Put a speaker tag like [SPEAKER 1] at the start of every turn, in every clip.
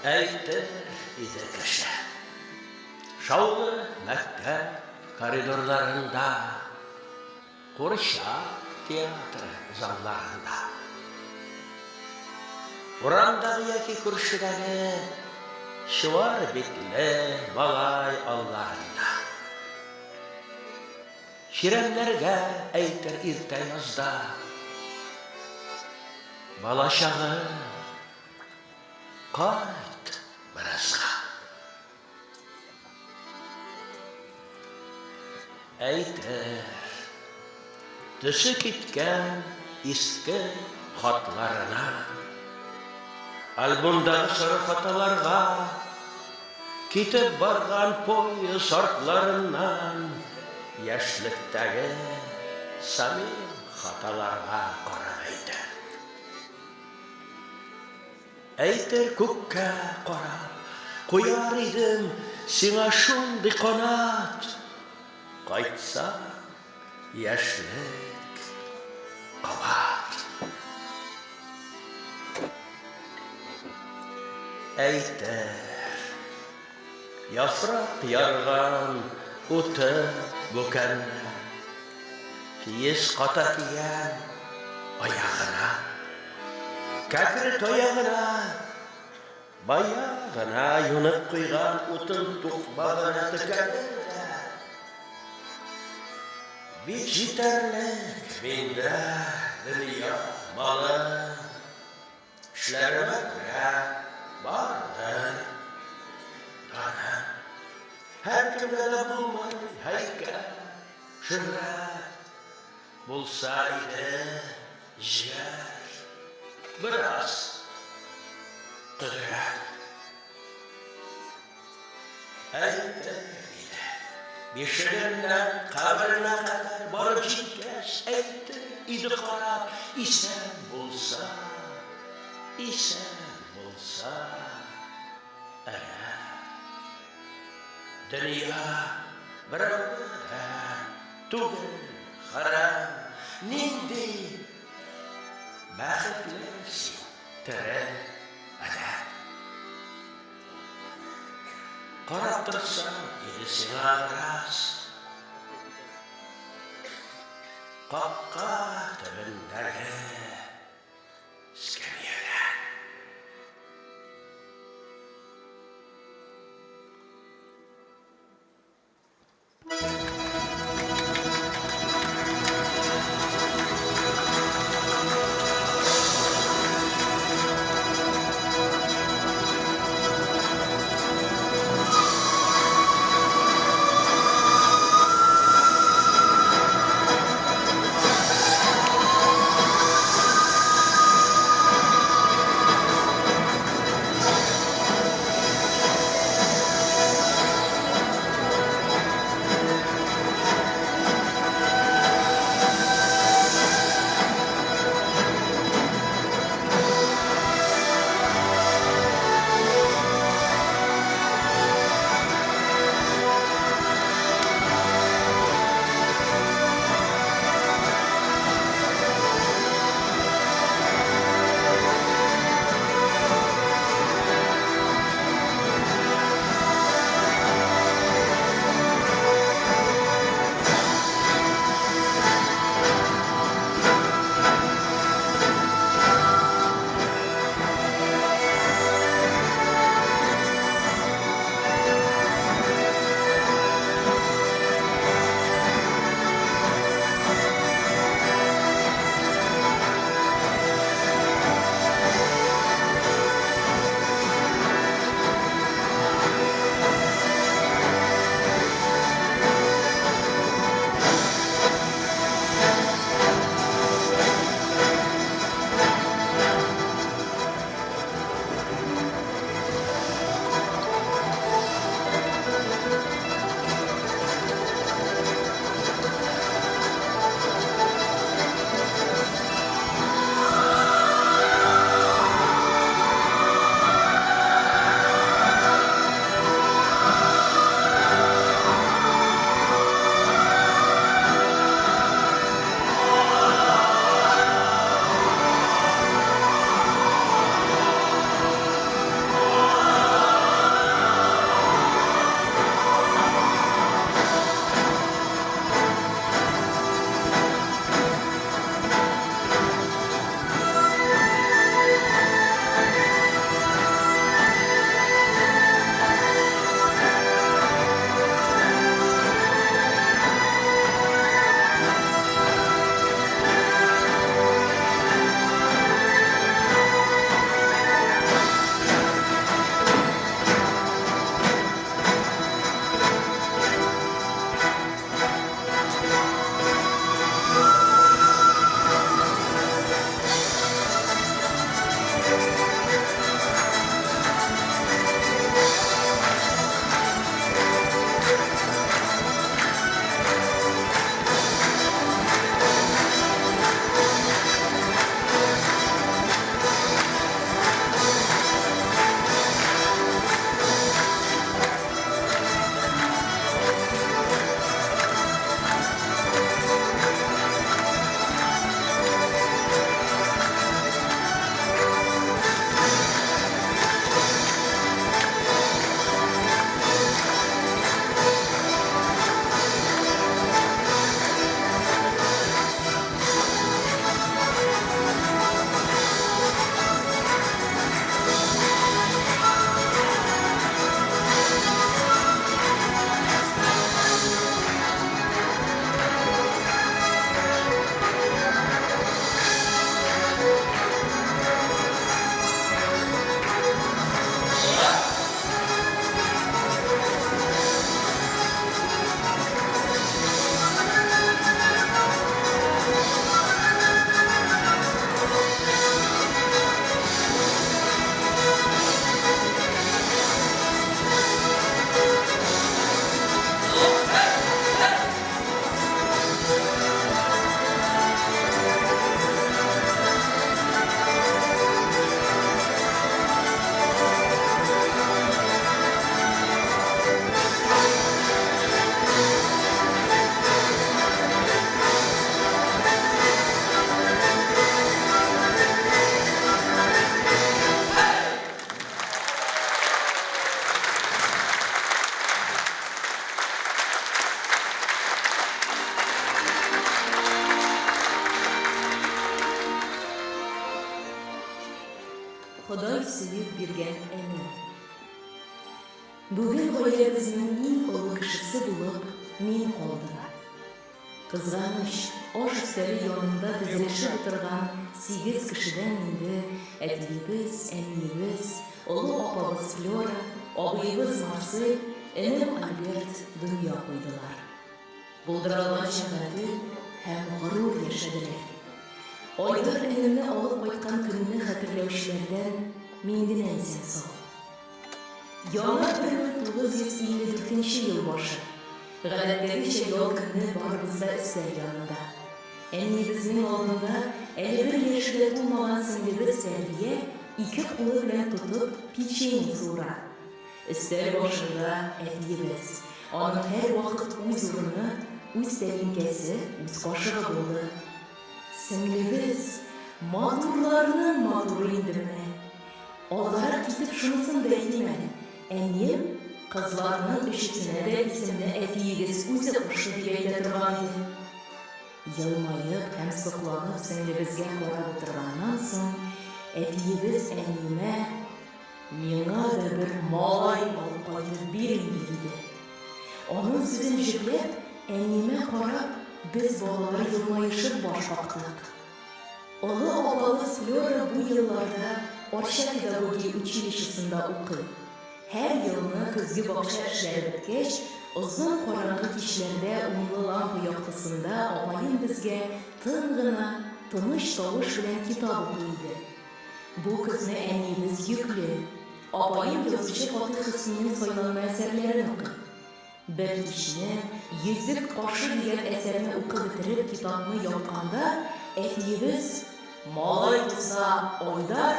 [SPEAKER 1] Әйтер иде кеше. Шаулы мәктәп коридорларында, Курчак театры залларында. Урамдагы яки күршедәге чуар битле малай алларында. Чирәмнәргә әйтер иртә язда. Балачагы кайт беразга. Әйтер, төсе киткән иске хатларына, альбомдагы соры фотоларга, китеп барган поезд артларыннан яшьлектәге самим хаталарга карап әйтер. Әйтер күккә карап, куяр идем сиңа шундый канат, кайтса яшьлек кабат. Әйтер, яфрак ярган уты бүкәнне, киез ката кигән аягына, кәкре таягына, бая гына юнып куйган утын тукмагына текәлер дә, бик җитәрлек миндә дөнья малы. Эшләремә күрә бардыр даны. Һәркемгә дә булмый һәйкәл, шөһрәт. Булса иде җегәр, бераз кодрәт. Әйтер иде, бишегеннән каберенә кадәр барып җиткәч, әйтер иде карап, исән булса, исән булса, әгәр. Дөнья берәүгә дә түгел хәрам, нинди бәхетле син, тере адәм. Карап торсам иде сиңа бераз. Капка төбендәге эскәмиядән.
[SPEAKER 2] Ходай сөеп биргән энем. Бүген гаиләбезнең иң олы кешесе булып мин калдым. Кызганыч, аш өстәле янында тезелешеп утырган сигез кешедән инде әтиебез, әниебез, олы апабыз Флера, абыебыз Марсель, энем Альберт дөнья куйдылар. Булдыралганча гадел һәм горур яшәделәр. Айдар энемне алып кайткан көнне хәтерләүчеләрдән мин генә исән-сау. Яңа 1954 нче ел башы. Гадәттәгечә ял көнне барыбыз да өстәл янында. Әниебезнең алдында әле бер яше дә тулмаган сеңлебез Фәрдия ике кулы белән тотып печенье суыра. Өстәл башында әтиебез. Аның һәрвакыт үз урыны, үз тәлинкәсе, үз кашыгы булды. Сеңлебез, матурларның матуры инде менә. Алгарак китеп шунысын да әйтим әле, әнием, кызларның өчесенә дә исемне әтиегез үзе кушты дип әйтә торган иде. Елмаеп һәм сокланып сеңлебезгә карап утырганнан соң, әтиебез әниемә, Миңа да бер малай алып кайтып бир инде, диде. Аның сүзен җөпләп, әниемә карап, без балалар елмаешып баш кактык. Олы апабыз Флера бу елларда Арча педагогия училищесында укый. Һәр елны көзге бакча эшләре беткәч, озын караңгы кичләрдә унлы лампа яктысында апаем безгә тын гына, тыныч тавыш белән китап укый иде. Бу көзне әниебез йөкле. Апаем язучы Фатыйх Хөснинең сайланма әсәрләрен укый. Бер кичне Йөзек кашы дигән әсәрне укып бетереп китапны япканда, әтиебез, Малай туса, Айдар,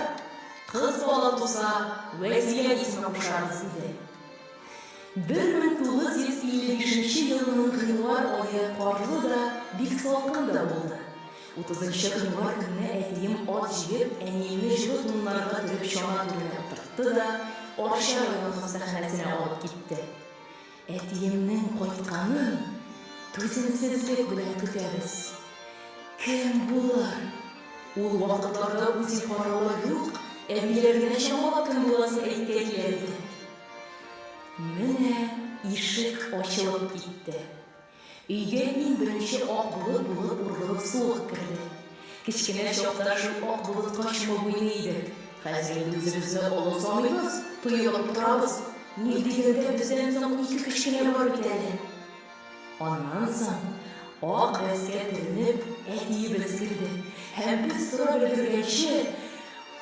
[SPEAKER 2] кыз бала туса, Вәзилә исеме кушарбыз, диде. 1955 нче елның гыйнвар ае карлы да, бик салкын да булды. Утызынчы гыйнвар көнне әтием ат җигеп, әниемне җылы туннарга төреп чана түренә утыртты да, Арча районы хастаханәсенә алып китте. Әтиемнең кайтканын түземсезлек белән көтәбез. Кем булыр? Ул вакытларда УЗИ караулар юк, әбиләр генә чамалап кем буласын әйткәлиләр иде. Менә ишек ачылып китте. Өйгә иң беренче ак болыт булып ургылып суык керде. Кечкенә чакта шул ак болытка чумып уйный идек. Хәзер инде үзебезне олы саныйбыз, тоелып торабыз. Ник дигәндә, бездән соң ике кечкенә бар бит әле. Аннан соң, ак бәскә төренеп, әтиебез керде һәм без сорап өлгергәнче,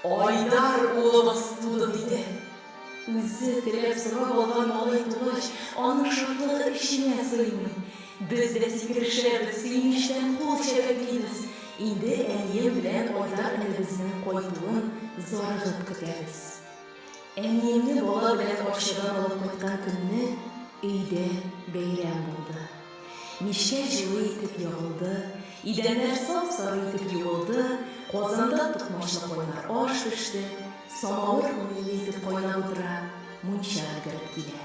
[SPEAKER 2] Айдар улыбыз туды, диде. Үзе теләп сорап алган малай тугач, аның шатлыгы эченә сыймый. Без дә сикерешәбез, сөенечтән кул чәбәклибез. Инде әнием белән Айдар энебезнең кайтуын зарыгып көтәбез. Әниемне бала белән Арчадан алып кайткан көнне өйдә бәйрәм булды. Мичкә җылы итеп ягылды, идәннәр сап-сары итеп юылды, казанда токмачлы кайнар аш пеште, самавыр күңелле итеп кайнап утыра, мунча кереп килә.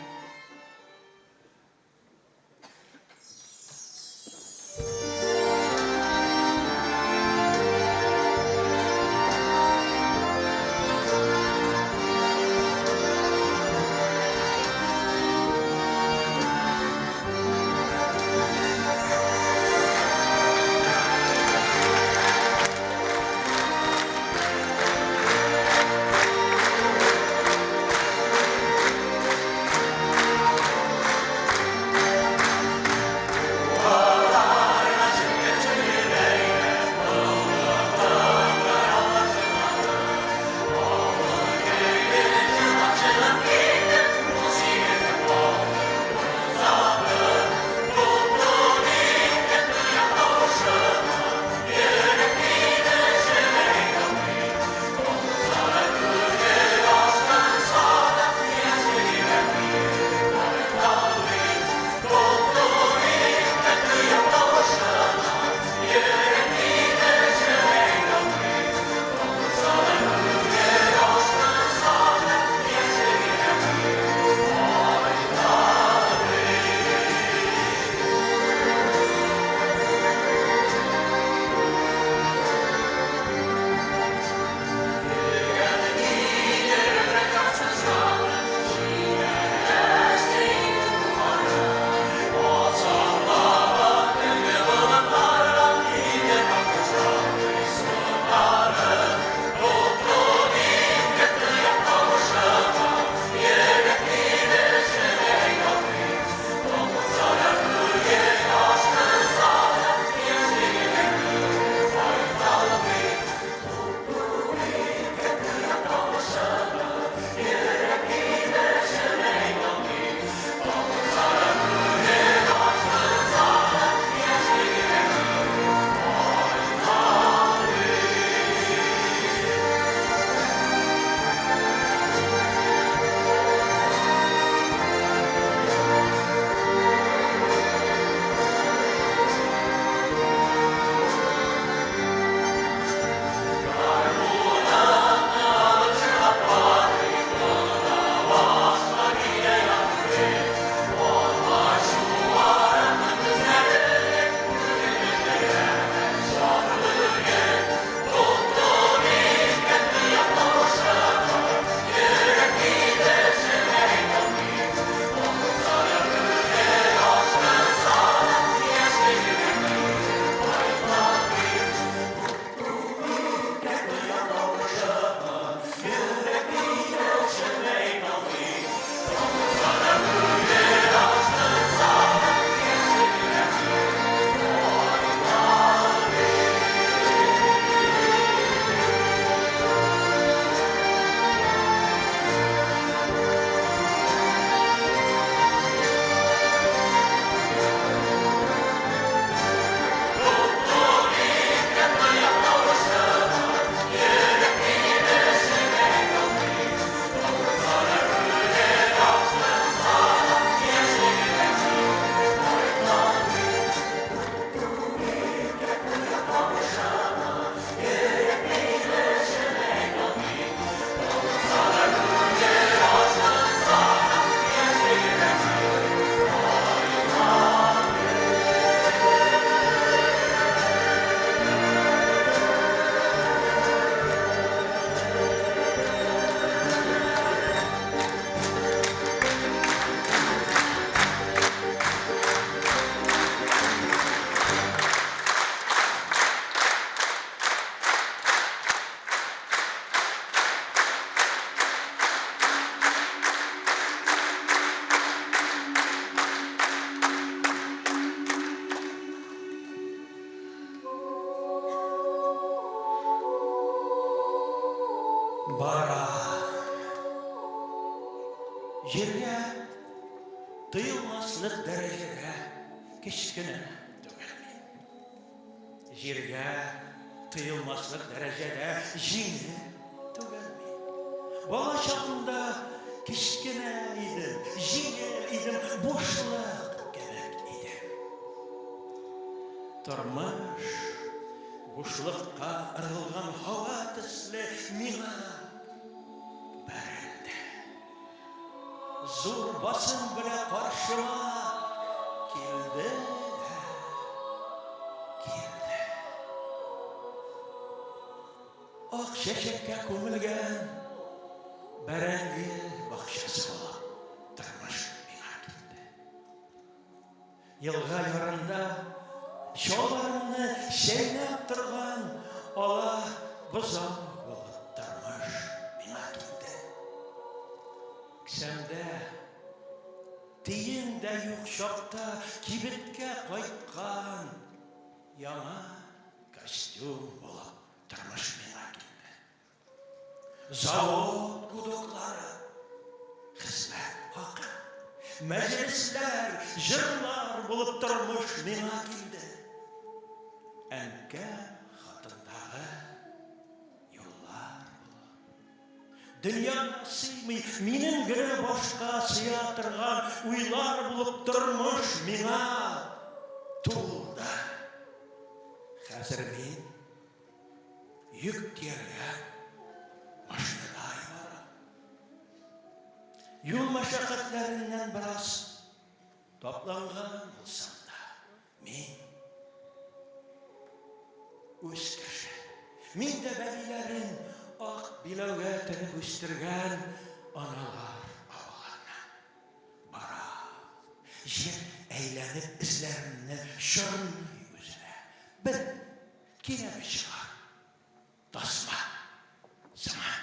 [SPEAKER 1] кечкенә түгел мин. Җиргә тоелмаслык дәрәҗәдә җиңел түгел мин. Бала чагымда кечкенә идем, җиңел идем, бушлык кебек идем. Тормыш бушлыкка ыргылган һава төсле миңа бәрелде. Зур басым белән каршыма килде дә килде. Ак чәчәккә күмелгән бәрәңге бакчасы булып тормыш миңа килде. Елга ярында чалбарымны чәйнәп торган ала бозау булып тормыш миңа килде. Кесәмдә тиен дә юк чакта кибеткә кайткан яңа костюм булып тормыш миңа килде. Завод гудоклары, хезмәт хакы, мәҗлесләр, җырлар булып тормыш миңа килде. Әнкә хатындагы юллар булып. Дөньяга сыймый, минем генә башка сыя торган уйлар булып тормыш миңа тулды. Хәзер мин Йөк төяргә машинадай барам. Юл мәшәкатьләреннән бераз тапланган булсам да, мин үз кеше. Мин дә бәбиләрен ак биләүгә төреп үстергән аналар авылыннан барам. Җир әйләнеп эзләремне чорный үзенә. Бер Кирәге чыгар, тасма сыман.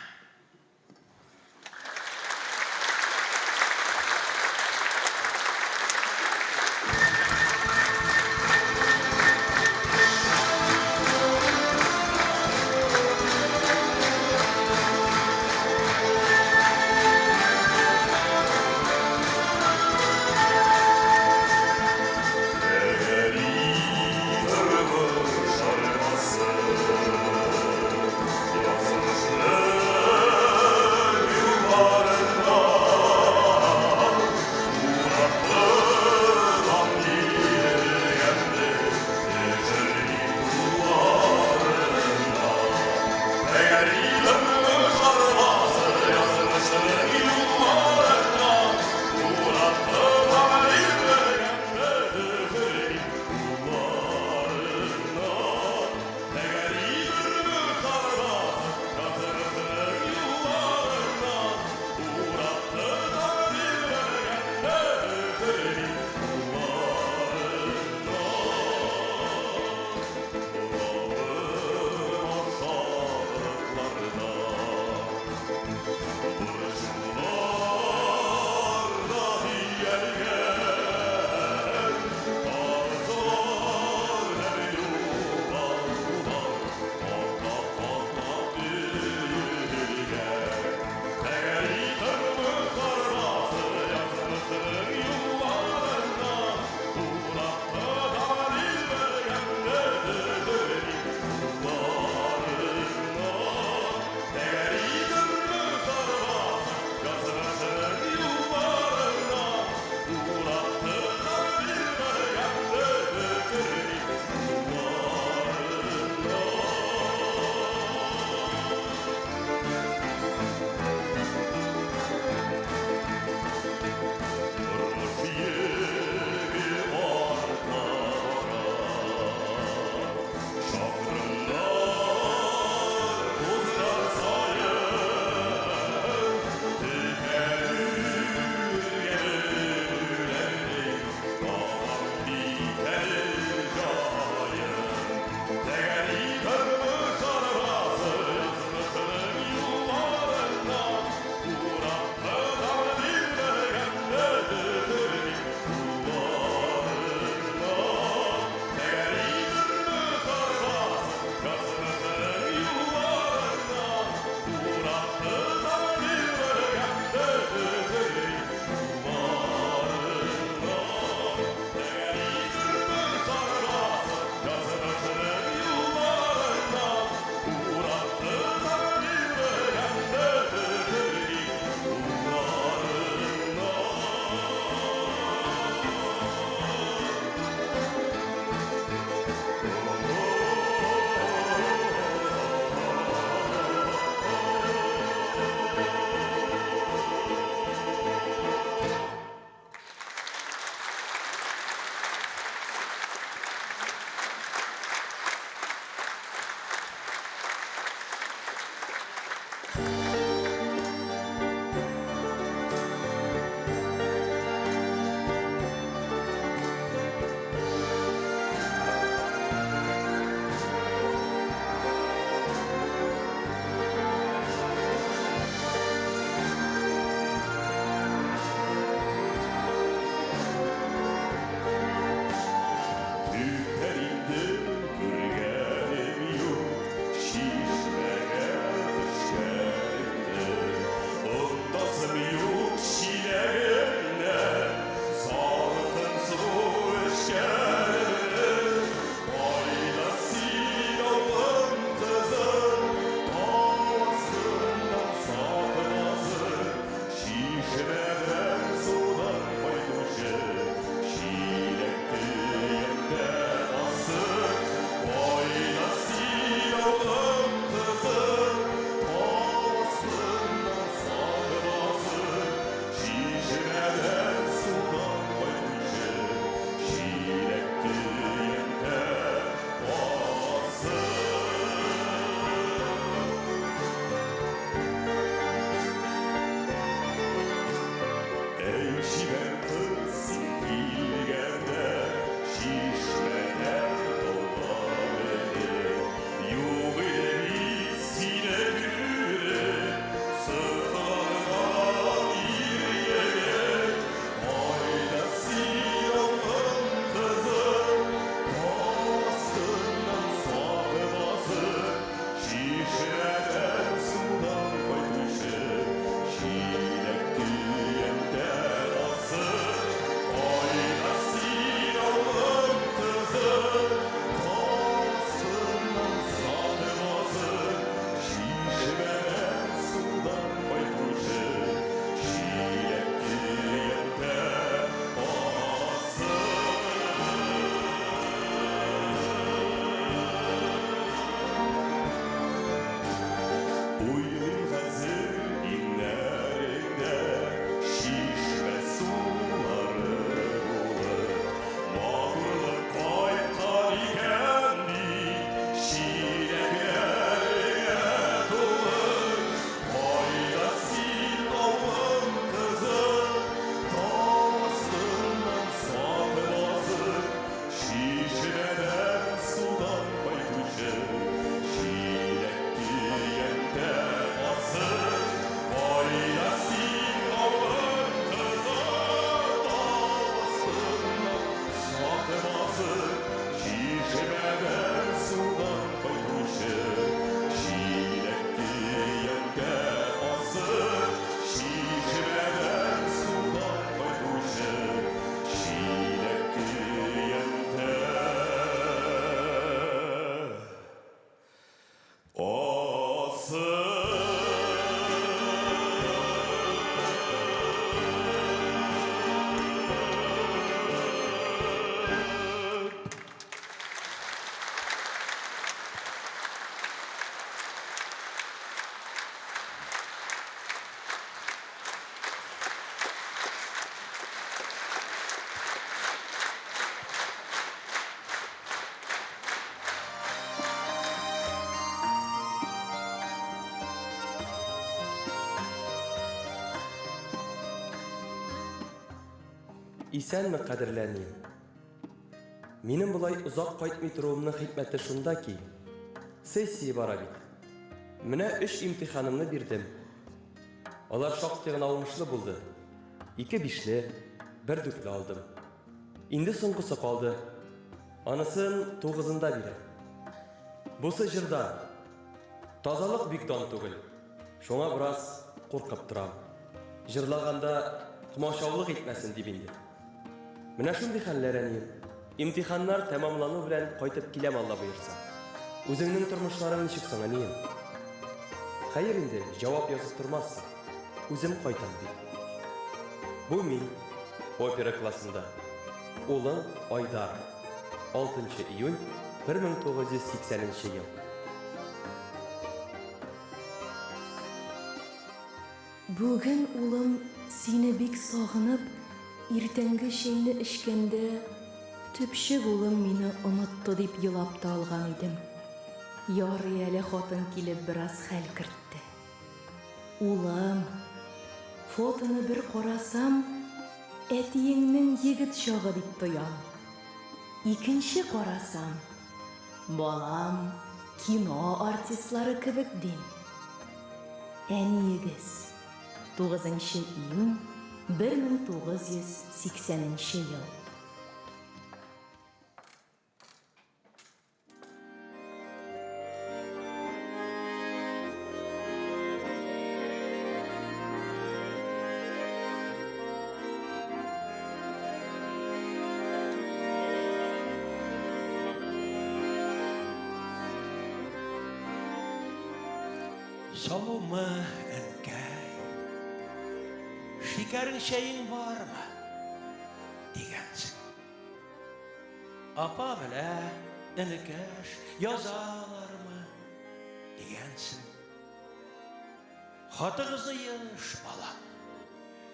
[SPEAKER 3] Исәнме, кадерле әнием. Минем болай озак кайтмый торуымның хикмәте шунда ки, сессия бара бит. Менә өч имтиханымны бирдем. Алар шактый гына уңышлы булды. Ике бишле, бер дүртле алдым. Инде соңгысы калды. Анысын тугызында бирәм. Бусы җырда. Тазалык бик дан түгел. Шуңа бераз куркып торам. Җырлаганда комачаулык итмәсен дип инде. Менә шундый хәлләр, әнием. Имтиханнар тәмамлану белән кайтып киләм, Алла боерса. Үзеңнең тормышларың ничек соң, әнием? Хәер инде, җавап язып тормассың. Үзем кайтам бит. Бу мин, опера классында. Улың Айдар. 6 июнь 1980 ел.
[SPEAKER 2] Бүген, улым, сине бик сагынып, иртәнге чәйне эчкәндә, төпчек улым мине онытты дип елап та алган идем. Ярый әле хатын килеп бераз хәл кертте. Улым, фотоны бер карасам, әтиеңнең егет чагы дип тоям. Икенче карасам, балам кино артистлары кебек дим. Әниегез, 9 июнь 1980 ел.
[SPEAKER 1] Саумы, әнкәй? Шикәрең чәең бармы? Дигәнсең. Апа белә, энекәш, язалармы? Дигәнсең. Хатыгызны еш алам.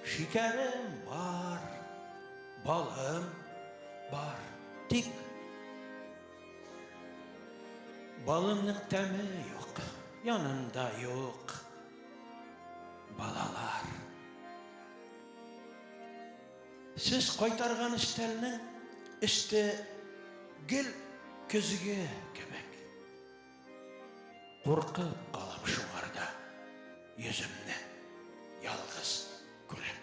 [SPEAKER 1] Шикәрем бар, балым бар. Тик балымның тәме юк, янымда юк балалар. Сез кайтарган өстәлнең өсте гел көзге кебек. Куркып калам шуңарда йөземне ялгыз күреп.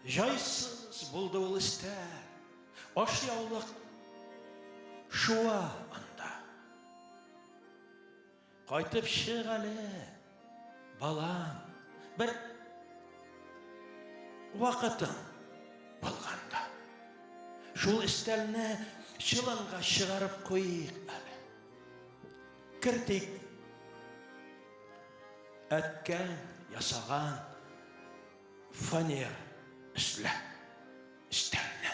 [SPEAKER 1] Җайсыз булды ул өстәл, ашъяулык шуа анда. Кайтып чык әле, балам, бер вакытың булганда. Шул өстәлне чоланга чыгарып куйыйк әле. Кертик. Әткәң ясаган фанер өслә. Өстәлне.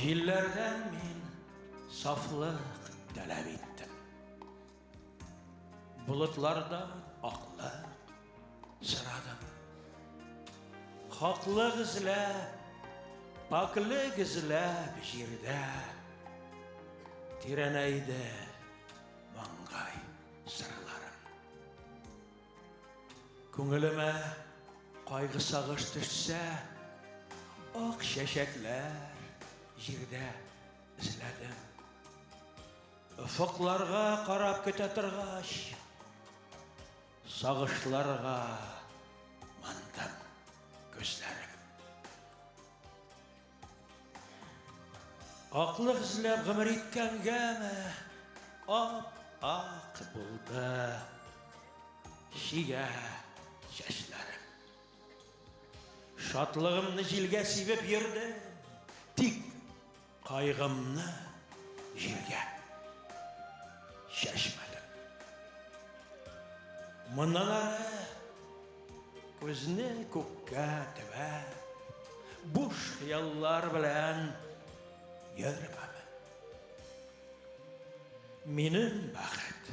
[SPEAKER 1] Җилләрдән мин сафлык таләп иттем. Болытлардан аклык сорадым. Хаклык эзләп, пакьлек эзләп җирдә тирәнәйде маңгай сырларым. Күңелемә кайгы-сагыш төшсә, ак чәчәкләр җирдә эзләдем. Офыкларга карап көтә торгач, сагышларга мандым күзләрем. Аклык эзләп гомер иткәнгәме, ап-ак булды чигә чәчләрем. Шатлыгымны җилгә сибеп йөрдем, тик кайгымны җиргә чәчмәдем. Моннан ары күзне күккә төбәп, буш хыяллар белән йөрмәмен. Минем бәхет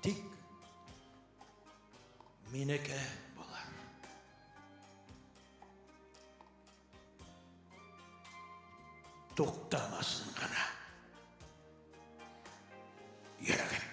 [SPEAKER 1] тик минеке булыр. Туктамасын гына йөрәгем.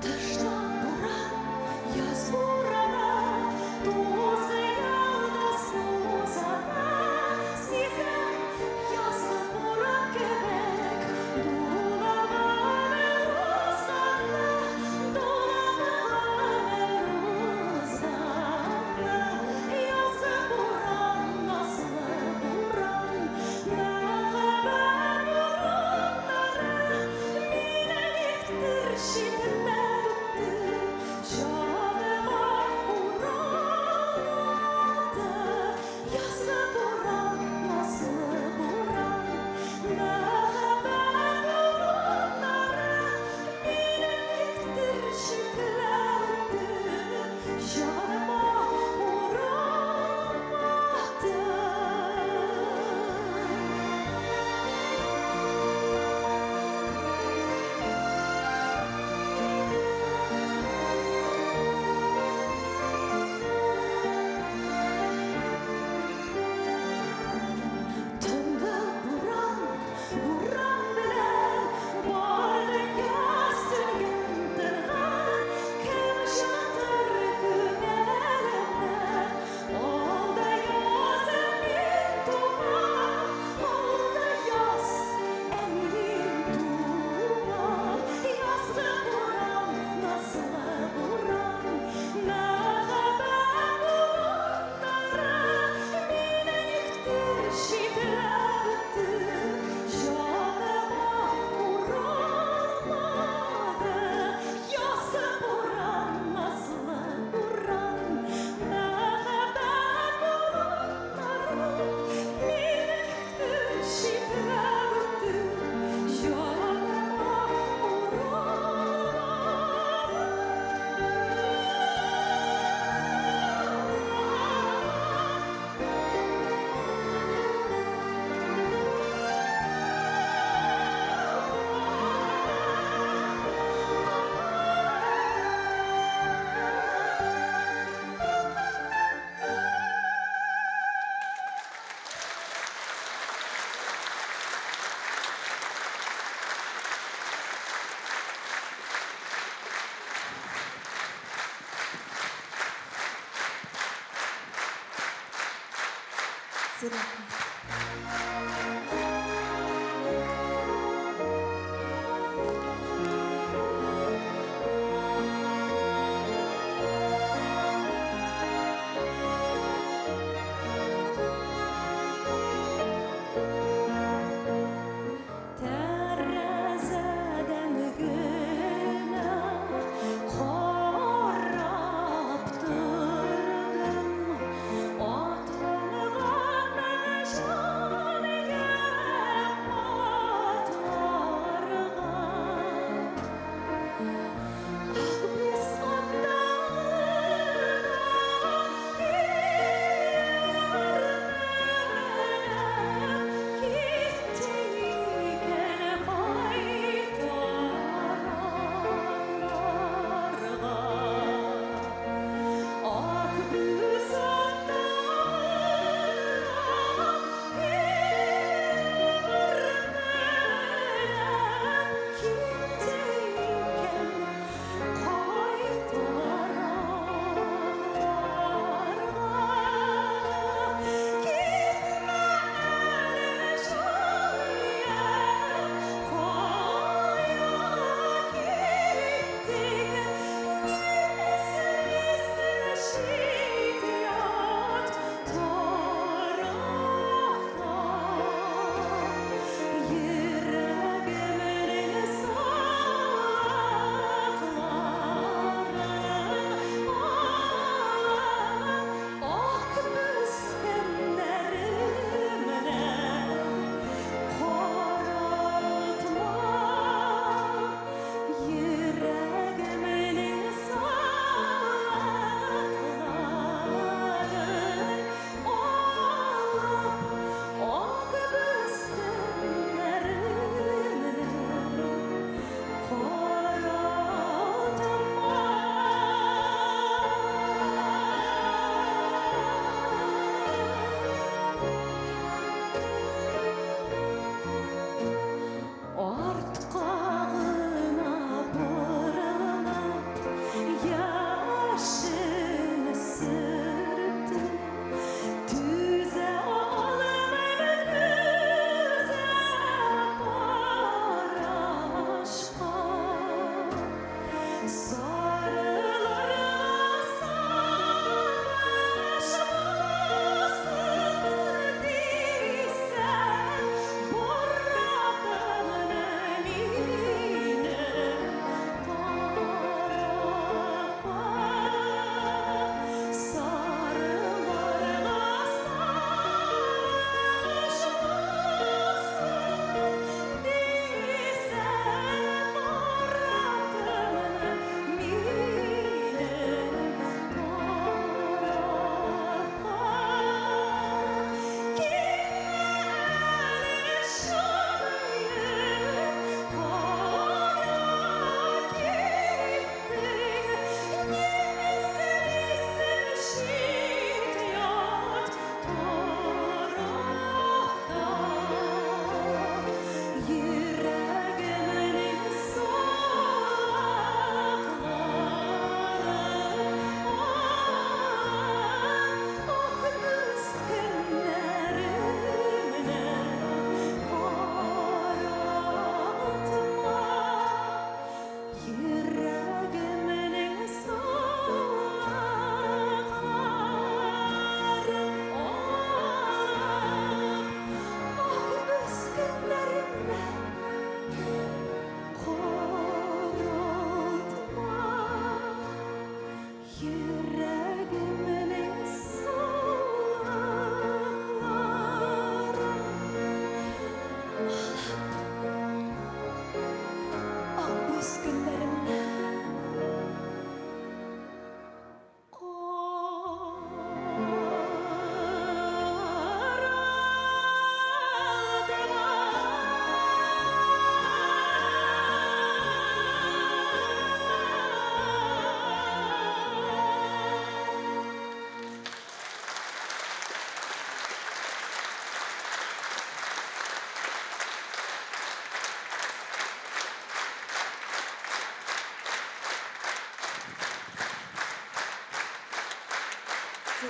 [SPEAKER 4] Тышта буран, яз бураны, тузгый йолдыз тузаны. Сизәм, язгы буран кебек, дулап гомер узганны, дулап гомер узганны. Язгы буран, назлы буран, мәхәббәт бураннары мине никтер читләп үтте, җаныма уралмады. Язгы буран, назлы буран, мәхәббәт бураннары мине никтер читләп үтте, җаныма уралмады. Тынды буран, буран белән бар дөнья сүнгән, тынган. Кем җылытыр күңелемне? Алда яз, ә мин туңам. Алда яз, ә мин туңам. Язгы буран, назлы буран, мәхәббәт бураннары мине никтер читләп үтте, җаныма уралмады. Язгы буран, назлы буран, мәхәббәт бураннары мине никтер читләп үтте, җаныма уралмады. Зур рәхмәт.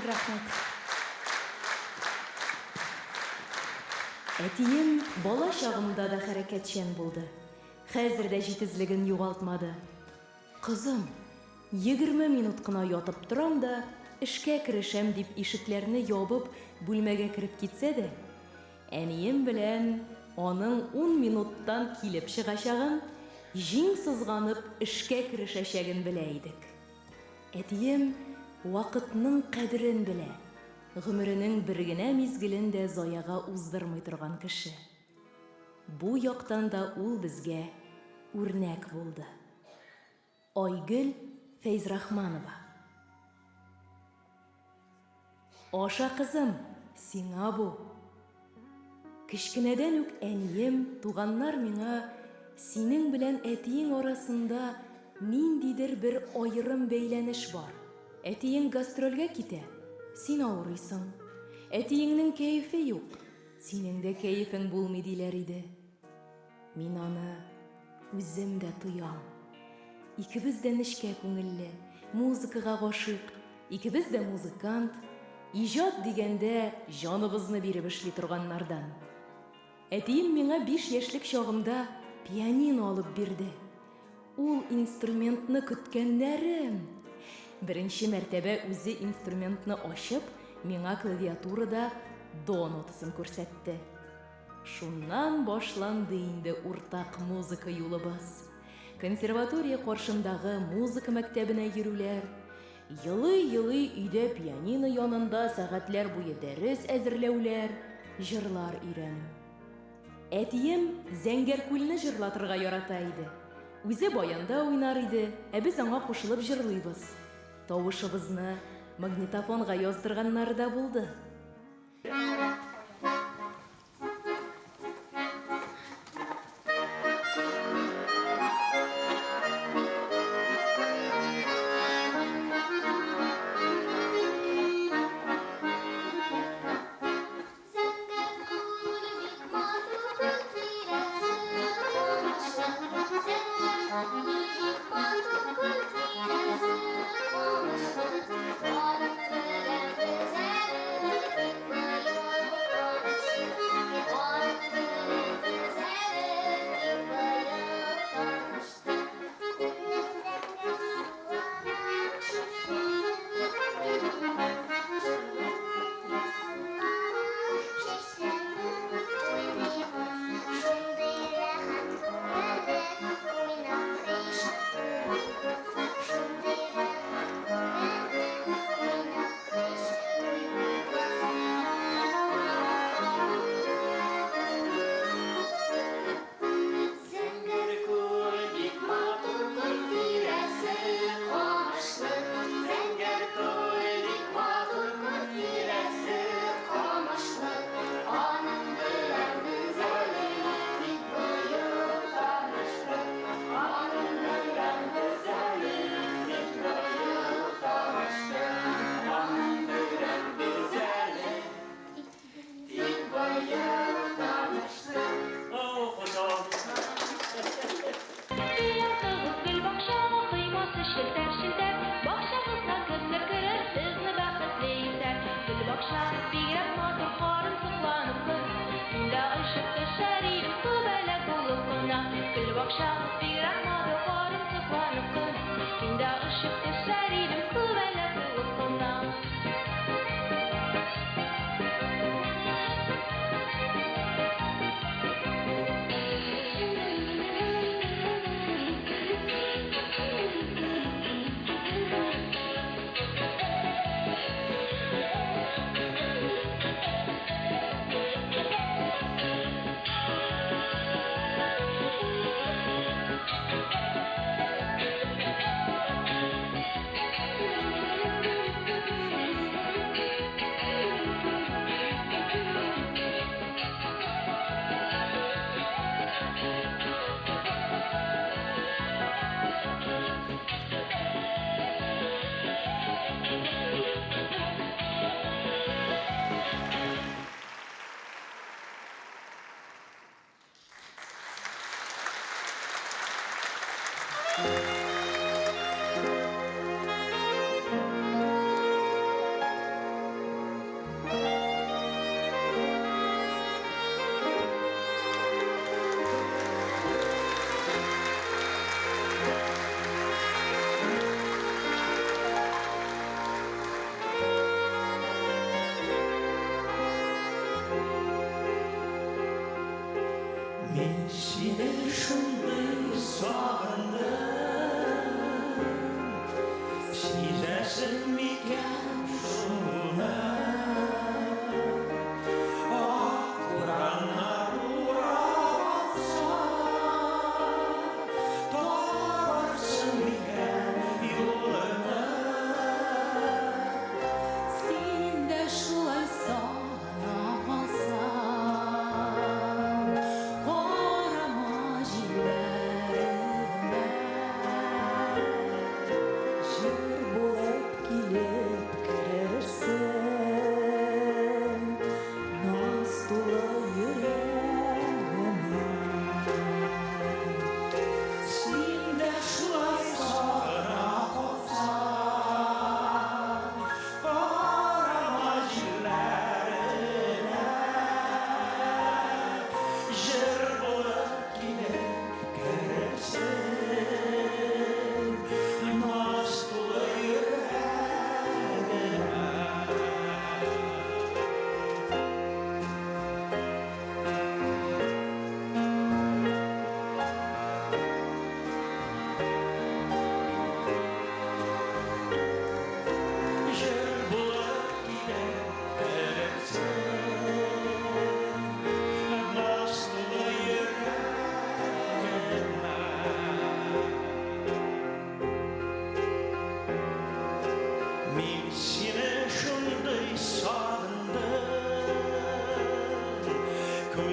[SPEAKER 2] рәхмәт. Әтием бала чагымда да хәрәкәтчән булды. Хәзер дә җитезлеген югалтмады. Кызым, 20 минут кына ятып торам да, эшкә керешәм, дип ишекләрне ябып, бүлмәгә кереп китсә дә, әнием белән аның ун минуттан килеп чыгачагын, җиң сызганып эшкә керешәчәген белә идек. Әтием вакытның кадерен белә, гомеренең бер генә мизгелен дә заяга уздырмый торган кеше. Бу яктан да ул безгә үрнәк булды. Айгөл Фәйзрахманова. Аша, кызым, сиңа бу. Кечкенәдән үк әнием, туганнар миңа синең белән әтиең арасында ниндидер бер аерым бәйләнеш бар. Әтиең гастрольгә китә, син авырыйсың. Әтиеңнең кәефе юк, синең дә кәефең булмый диләр иде. Мин аны үзем дә тоям. Икебез дә нечкә күңелле, музыкага гашыйк, икебез дә музыкант, иҗат дигәндә җаныбызны биреп эшли торганнардан. Әтием миңа биш яшьлек чагымда пианино алып бирде. Ул инструментны көткәннәрем! Беренче мәртәбә үзе инструментны ачып, миңа клавиатурада до нотасын күрсәтте. Шуннан башланды инде уртак музыка юлыбыз. Консерватория каршындагы музыка мәктәбенә йөрүләр, елый-елый өйдә пианино янында сәгатьләр буе дәрес әзерләүләр, җырлар өйрәнү. Әтием Зәңгәр күлне җырлатырга ярата иде. Үзе баянда уйнар иде, ә без аңа кушылып җырлыйбыз. Тавышыбызны магнитофонга яздырганнары да булды.
[SPEAKER 5] Зәңгәр күл бик матур күл тирәсе камышлы. Зәңгәр күл бик матур күл тирәсе камышлы. Аның белән без әле бик быел таныштык. Аның белән без әле бик быел таныштык. Күлнең зәңгәр сулары Зәңгәр күл бик матур күл тирәсе камышлы. Зәңгәр күл бик матур күл тирәсе камышлы. Аның белән без әле бик быел таныштык. Аның белән без әле бик быел таныштык. Аның белән без әле бик быел таныштык.
[SPEAKER 4] Уятыгыз гөлбакча, коймасы челтәр-челтәр, Бакчагызга кемнәр керер, сезне бәхетле итәр. Гөлбакча бигрәк матур, карын сокланып көр. Мин дә очып төшәр идем, күбәләк булып кына. Гөлбакча бигрәк матур, карын сокланып көр. Мин дә очып төшәр идем, күбәләк булып кына.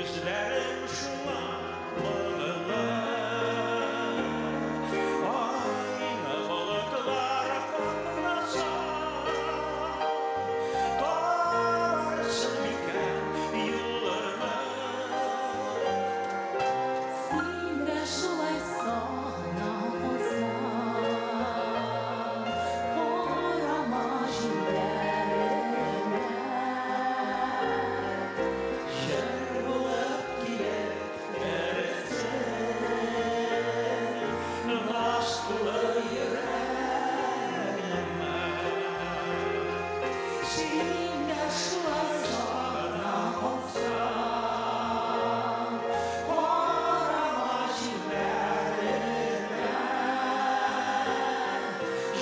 [SPEAKER 1] Күзләрем шуңа моңлы. Айны болытлар капласа, Табарсың микән юлымны?
[SPEAKER 2] Син дә шулай сагына калсаң, Карама җилләренә.
[SPEAKER 1] Җыр булып килеп керсен Наз тулы йөрәгемә. Син дә шулай сагына калсаң, Карама җилләренә.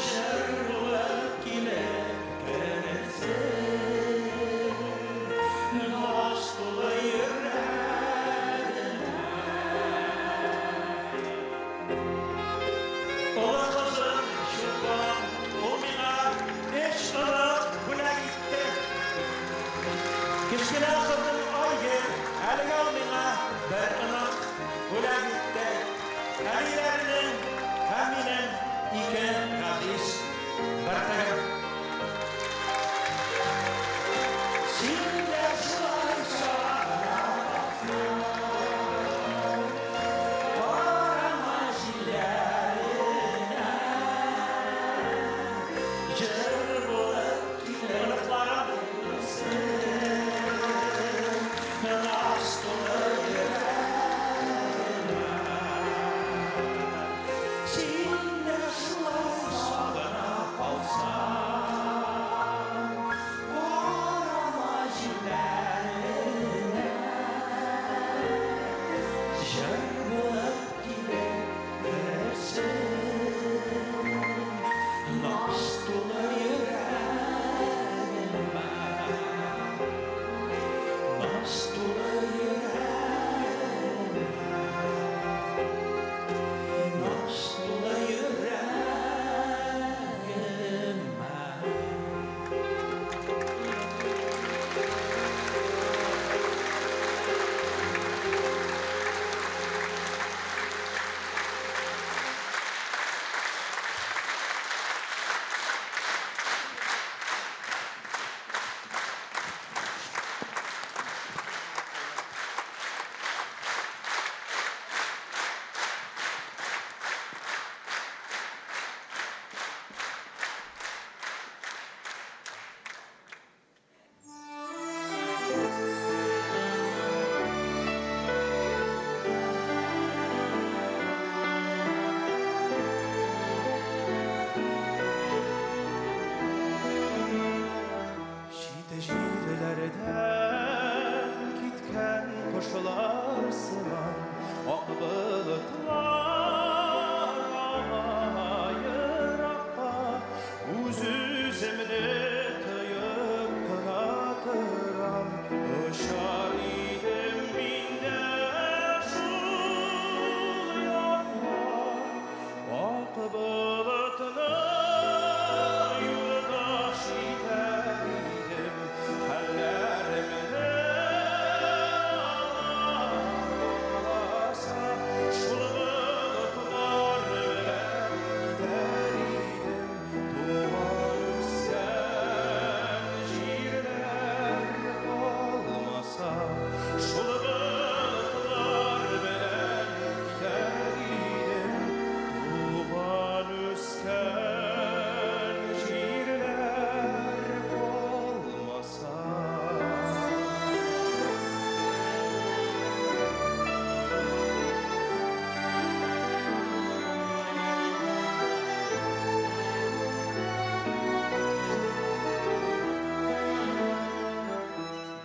[SPEAKER 1] Җыр булып килеп керсен Наз тулы йөрәгемә. Олы кызым Чулпан, ул миңа өч онык бүләк итте. Кечкенә кызым Айгөл, әлегә ул миңа бер онык бүләк итте. Әниләренең һәм минем ике газиз бөртегем. Син дә шулай сагына калсаң, Карама җилләренә. Җыр булып килеп оныкларым Наз тулы йөрәгемә. Син дә шулай сагына калсаң, Карама җилләренә. Җыр булып килеп керсен Наз тулы йөрәгемә. Наз тулы йөрәгемә. Наз тулы йөрәгемә.
[SPEAKER 6] Чит җирләрдән киткән кошлар сыман ак болытлар ага еракка, үз-үземне тыеп кына торам, очар идем мин дә шул якка, ак болытны юлдаш итәр идем, хәлләремне аңласа, шул болытлар белән китәр идем, туган үскән җирләр калмаса, шул болытлар белән китәр идем, туган үскән җирләр калмаса.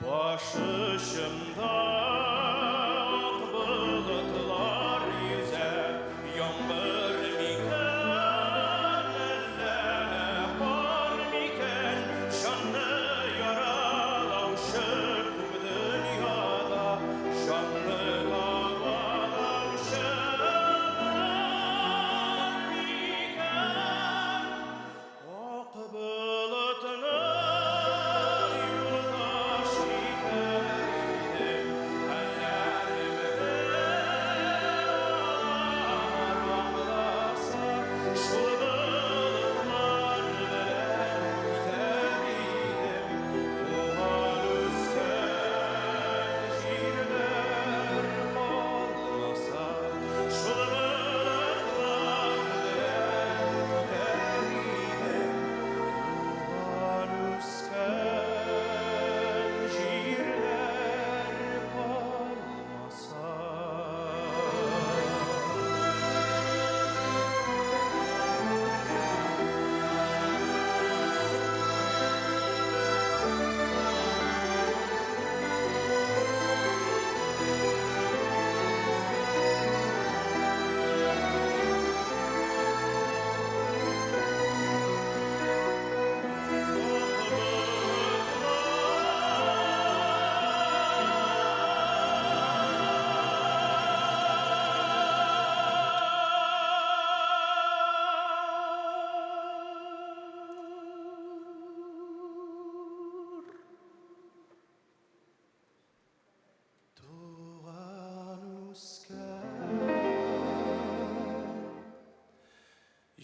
[SPEAKER 6] Баш очымда ак болытлар йөзә, яңгыр микән, әллә кар микән, җанны яралаучы күп дөньяда, җанны дәвалаучы бар микән? Ак болытны юлдаш итәр идем.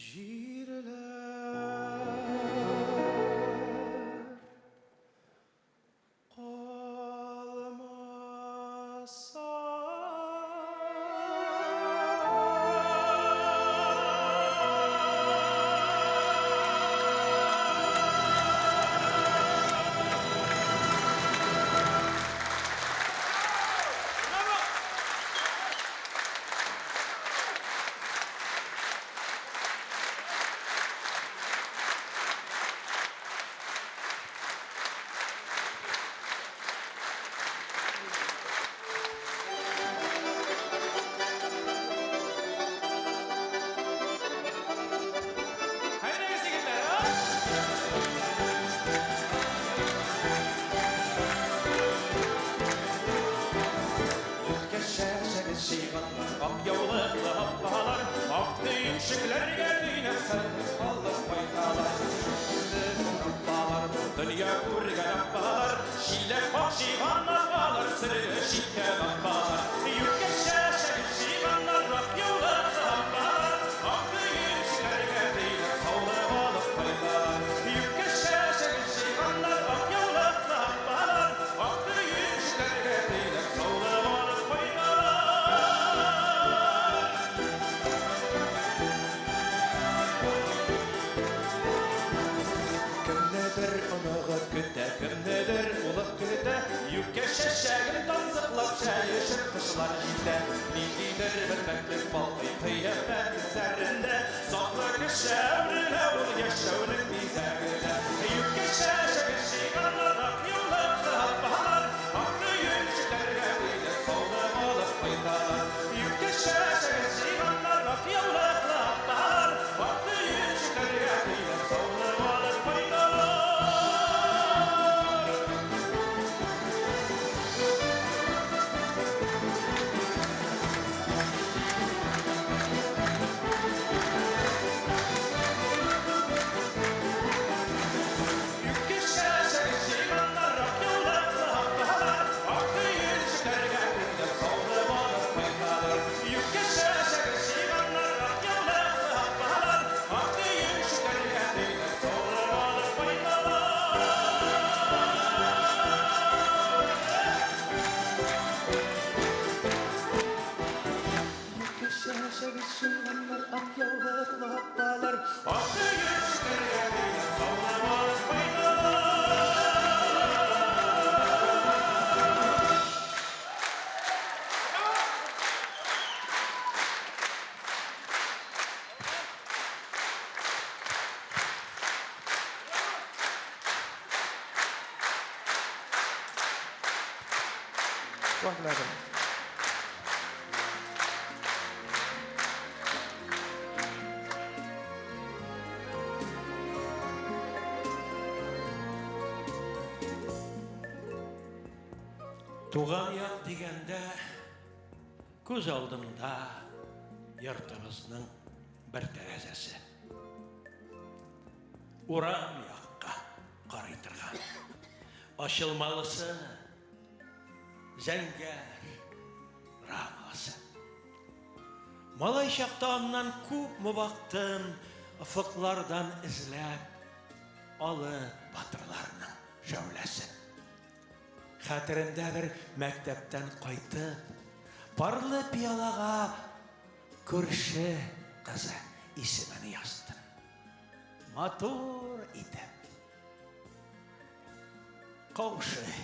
[SPEAKER 6] Җирләр калмаса. Әйдәгез, егетләр, а? Юкә чәчәге җыйганнар, ак яулыклы апалар, ак төенчекләргә төйнәп сәллек алып кайталар. Апалар, дөнья күргән апалар, чиләк капшыйган апалар, сөрге чиккән апалар. Юкә чәчәге җыйганнар, ак яулыклы апалар, ак төенчекләргә төйнәп саулык алып кайталар. Юкә чәчәге җыйганнар, ак яулыклы апалар, ак төенчекләргә төйнәп саулык алып кайталар. Кемнедер оныгы көтә, кемнедер улы көтә, юкә чәчәген тансыклап чәй эчеп кышлар җитә. Ниндидер бер пакьлек балкый кыяфәт эзләрендә, затлы кеше әверелә ул яшәүнең бизәгенә. Юкә чәчәген җыйганнар, ак яулыклы апалар, ак төенчекләргә бәйләп саулык алып кайталар. Юкә чәчәген җыйганнар, ак яулыклы апалар, ак төенчекләргә бәйләп саулык алып кайталар. Юкә чәчәген җыйганнар, ак яулыклы апалар, ак төенчекләргә бәйләп саулык алып кайталар. Юкә чәчәген җыйганнар, ак яулыклы апалар, ак төенчекләргә бәйләп саулык алып кайталар. Юкә чәчәген җыйганнар, ак яулыклы апалар, ак төенчекләргә бәйләп саулык алып кайталар.
[SPEAKER 1] Рәхмәт.
[SPEAKER 6] Туган як дигәндә күз алдымда йортыбызның бер тәрәзәсе. Урам якка карый торган. Ачылмалысы, зәңгәр рамалысы. Малай чакта аннан күпме бактым, офыклардан эзләп, алып батырларның шәүләсен. Хәтеремдә бер мәктәптән кайтып, парлы пиалага күрше кызы исемен яздым. Матур итеп. Каушый,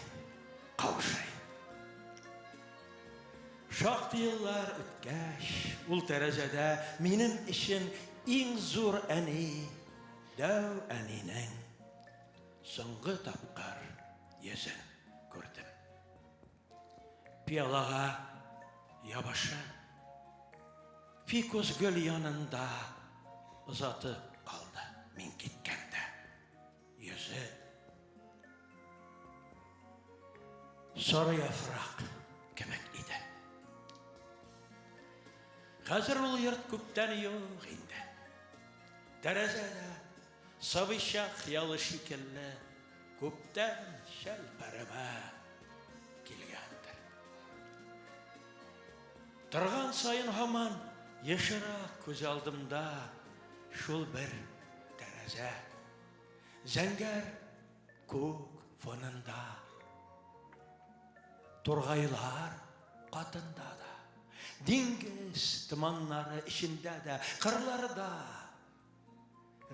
[SPEAKER 6] каушый. Шактый еллар үткәч, ул тәрәзәдә минем өчен иң зур әни, дәү әнинең соңгы тапкыр йөзен күрдем. Пиалага ябышып, фикус гөл янында озатып калды мин киткәндә. Йөзе сары яфрак кебек иде. Хәзер ул йорт күптән юк инде. Тәрәзә дә сабыйчак хыялы шикелле күптән шәлпәрәмә килгәндер. Торган саен һаман ешрак күз алдымда.
[SPEAKER 1] шул бер тәрәзә. Зәңгәр күк фонында. Тургайлар катында да, диңгез томаннары эчендә дә, кырларда,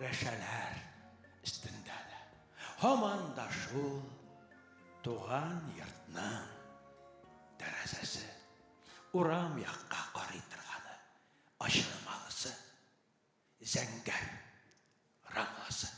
[SPEAKER 1] рәшәләр өстендә дә. Һаман да шул туган йортның тәрәзәсе, урам якка карый торганы, ачылмалысы, зәңгәр рамласы.